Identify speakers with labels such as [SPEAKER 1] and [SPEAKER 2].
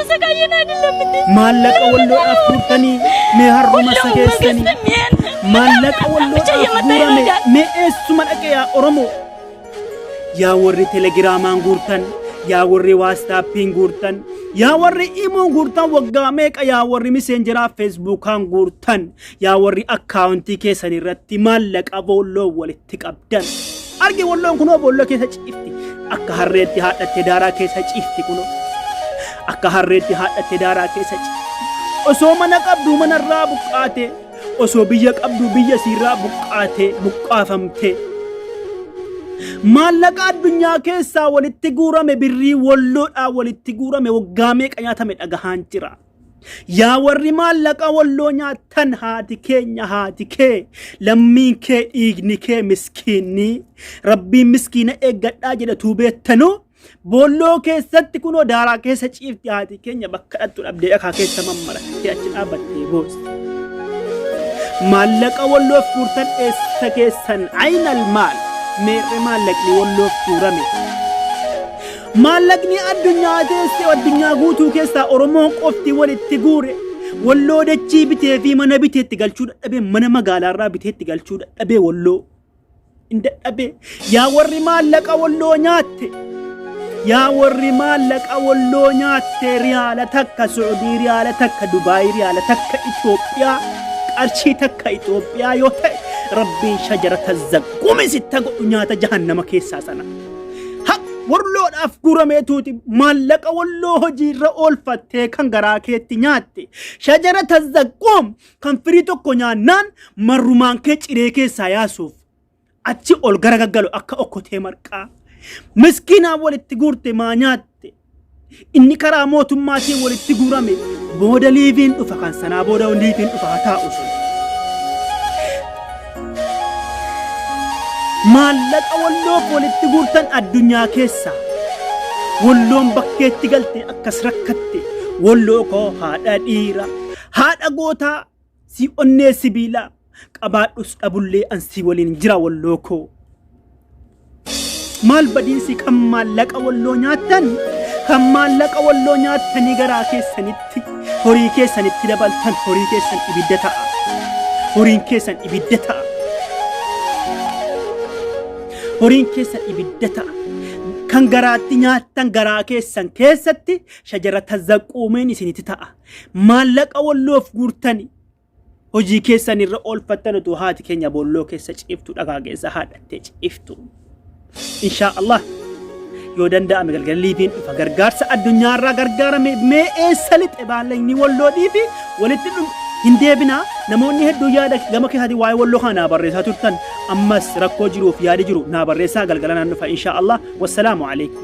[SPEAKER 1] እየተሰቃየን አይደለም እንዴ?
[SPEAKER 2] Maallaqa Walloodhaaf guurtanii mee har'uma isa keessanii? Maallaqa Walloodhaaf guurame mee eessuma dhaqe yaa Oromoo? Yaa warri telegiraamaan guurtan, yaa warri waastaappiin guurtan, yaa warri imoon guurtan waggaa meeqa, yaa warri miseenjeraa feesbuukaan guurtan, yaa warri akkaawuntii keessan irratti maallaqa boolloo walitti qabdan. Argi Walloon kunoo boolloo keessa ciifti. Akka harreetti haadhatte daaraa keessa ciifti kunoo. Akka harreetti haadhatte daaraa keessa ciifti. Osoo mana qabduu manarraa buqqaate, osoo biyya qabduu biyya isiirraa buqqaate, buqqaafamte. Maallaqa addunyaa keessaa walitti guurame, birrii Walloodhaa walitti guurame waggaa meeqa nyaatame dhagahaan jira. Yaa warri maallaqa Walloo nyaattan, haati keenya, haati kee, lammiin kee, dhiigni kee miskiinni, rabbiin miskiina eeggadhaa jedhatu beettanuu, boolloo keessatti kunoo daaraa keessa ciifti haati keenya, bakka dhattu dhabdee dhakaa keessa mammarattee achi dhaabbattee boosti. Maallaqa Walloof guurtan eessa keessan? Aynal maal? Meerre maallaqni Walloof guurame? Maallaqni addunyaa teesse, addunyaa guutuu keessaa Oromoon qofti walitti guure. Walloo dachii bitee fi mana biteetti galchuu dadhabee, mana magaalaarraa biteetti galchuu dadhabee, Walloo hin dadhabee. Yaa warri maallaqa Walloo nyaatte. Yaa warri maallaqa Walloo nyaatte, riyaala takka Suudii, riyaala takka Dubaay, riyaala takka Itoophiyaa, qarshii takka Itoophiyaa yoo ta'e, rabbiin shajarata zaqqumi sitta godhu nyaata jahannama keessaa sana. Haq Walloodhaaf guurameetuuti maallaqa Walloo hojiirra oolfattee kan garaa keetti nyaatte. Shajarata zaqqoom kan firii tokko nyaannaan marrumaan kee ciree keessaa yaasuuf achi ol garagaggalu akka okkotee marqaa. Miskiinaan walitti guurte maa nyaatte? Inni karaa mootummaatiin walitti guurame booda liiviin dhufa, kan sanaa booda liiviin dhufa haa taa'u sun. Maallaqa Walloof walitti guurtan addunyaa keessaa. Walloon bakkeetti galte akkas rakkatte. Walloo koo, haadha dhiira, haadha gootaa, si onnee sibiilaa qabaadhus dhabullee ansii waliin jira, Walloo koo. Maal badiinsi kan maallaqa Walloo nyaattan, kan maallaqa Walloo nyaattanii garaa keessanitti, horii keessanitti dabaltan, horii keessan ibidda ta'a. Horiin keessan ibidda ta'a. Horiin keessan ibidda ta'a. Kan garaatti nyaattan garaa keessan keessatti shajarata zaquumeen isinitti ta'a. Maallaqa Walloof guurtani hojii keessan irra oolfattan utuu haati keenya boolloo keessa ciiftu, dhagaa keessa haadhattee ciiftu. Inshaa Allah yoo danda'ame galgala liiviin dhufa. Gargaarsa addunyaarraa gargaarame mee eessa lixe baallaqni Walloodhii fi walitti hin deebinaa? Namoonni hedduu yaada gama keessaatiin waa'ee Walloo kana naa barreessaa turtan. Ammas rakkoo jiruuf yaadi jiru naa barreessaa, galgala naan dhufa inshaa Allah. Wassalaamu alaikum.